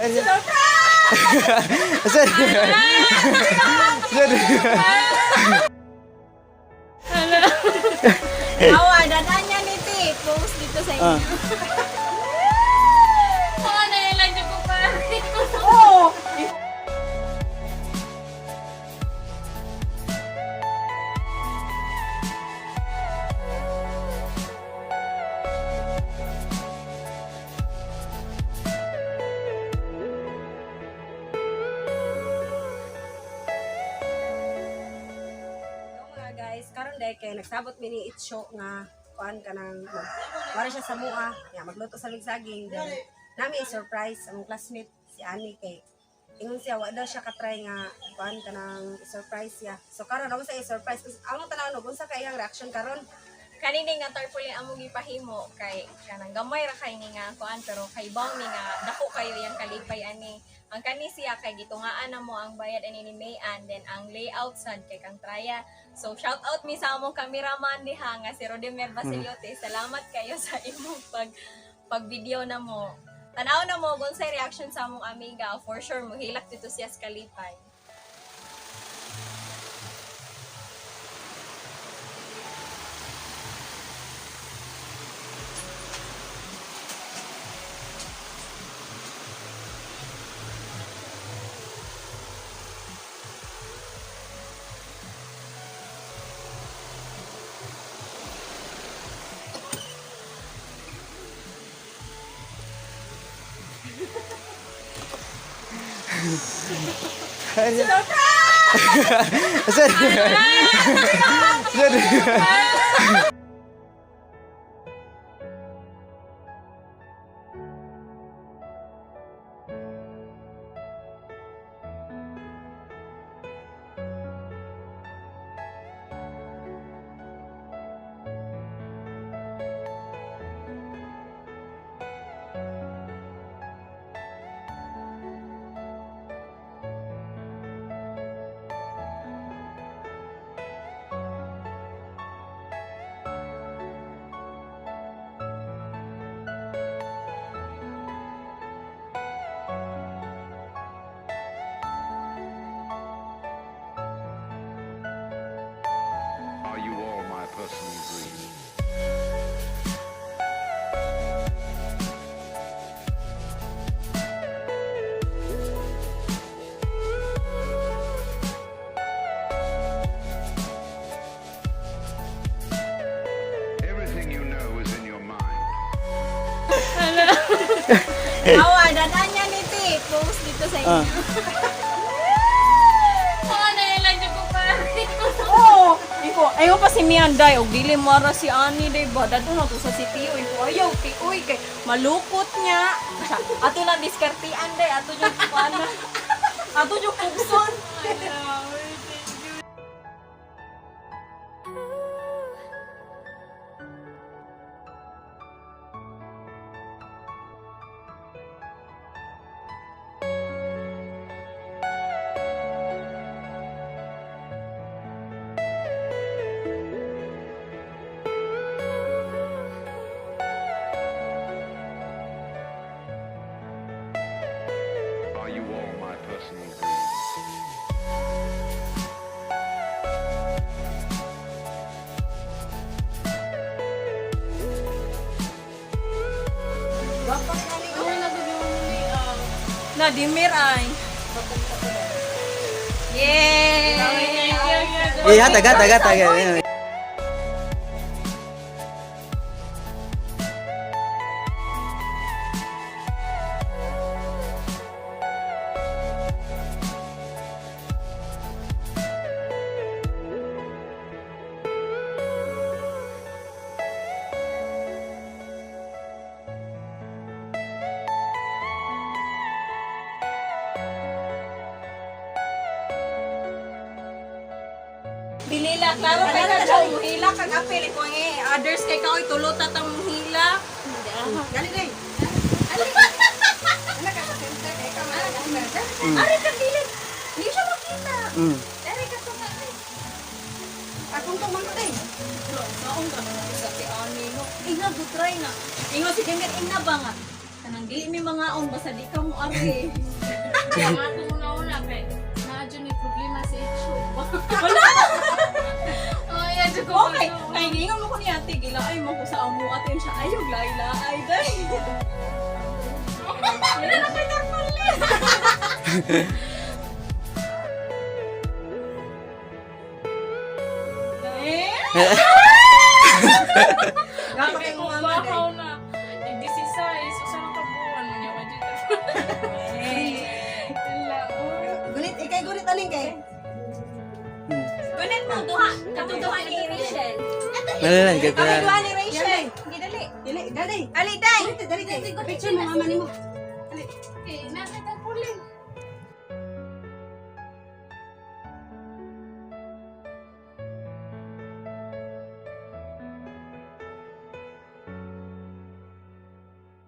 Sir. Sir. Awa, dananya ni Ti. Post dito sa inyo. Ah. Oo, nailan niyo ko pa. Oo! Hello mga guys, karon day kay nagsabot mi ni Itcho nga kuan ka nang wala siya sa mua, ya magluto sa mig saging, then nami surprise ang classmate si Ani kay ingon siya wa daw siya katry nga kuan ka nang surprise siya. So karon ako sa i-surprise kasi among tan-aw no unsa kay iyang reaction karon. Kanini nga tarpaulin among gipahimo kay kanang gamay ra kay ni nga kuan pero kay baw ni nga dako kayo yang kalipay ani. Ang kani siya kay gitungaan na mo ang bayad ani ni Mayan, then ang layout sad kay kang Traya. So shout out mi sa among cameraman diha nga si Rodemer Basiliote. Salamat kayo sa imong pag pag video na mo. Tanaw na mo kung sa reaction sa among amiga, for sure mohilak dito siya sa kalipay. Sir. Sir. Are you all my personal dreams? Everything you know is in your mind. Awa, dananya ni Ti. Post dito sa inyo. Ah. Oo, nailan niyo ko pa. Oo! Iko, ayaw pa si Mianday, og dili mo ara si Ani day ba dadto na to sa si Tio. Iko, ayaw ti uy kay malukot niya. Ato na diskartean day, ato yung kuana. Ato yung pugson. Are you all my personal dreams? Na dimir ay. Yay! Eh, hatag, hatag, hatag. Bilila, klaro kay ka Joe, muhila kag apil ko eh. Others kay ka oy tulot ta muhila. Dali day. Anak ka sa center kay ka man. Ari ka bilid. Hindi siya makita. Ari ka tunga. Akong tong man day. Saong ka sa si Ani no. Inga go try na. Ingo si Dengit ingna ba nga. Kanang Dili mi mangaon basta di ka mo ari. Ang atong una-una kay naa jud ni problema sa issue. Wala. Oh, yeah, jud ko. Okay, kay giingon mo ko ni ate, gilaay mo ko sa amo ate siya ayaw laay day. Wala na kay tarpaulin. Eh? Gapa Kay kay kung mama day. bahaw na. Nag-16, usa na ka buwan niya wa jud. Wala, oh. Gulit, ikay gulit aning kay. Gunit mo duha, katong duha ni Rachel. Wala lang, kaya Kami duha ni Rachel. Yan, Hindi dali. Dili, dali. Ali day. Dali, dali kay. Picture mo mama nimo. Okay, na kay tarpaulin.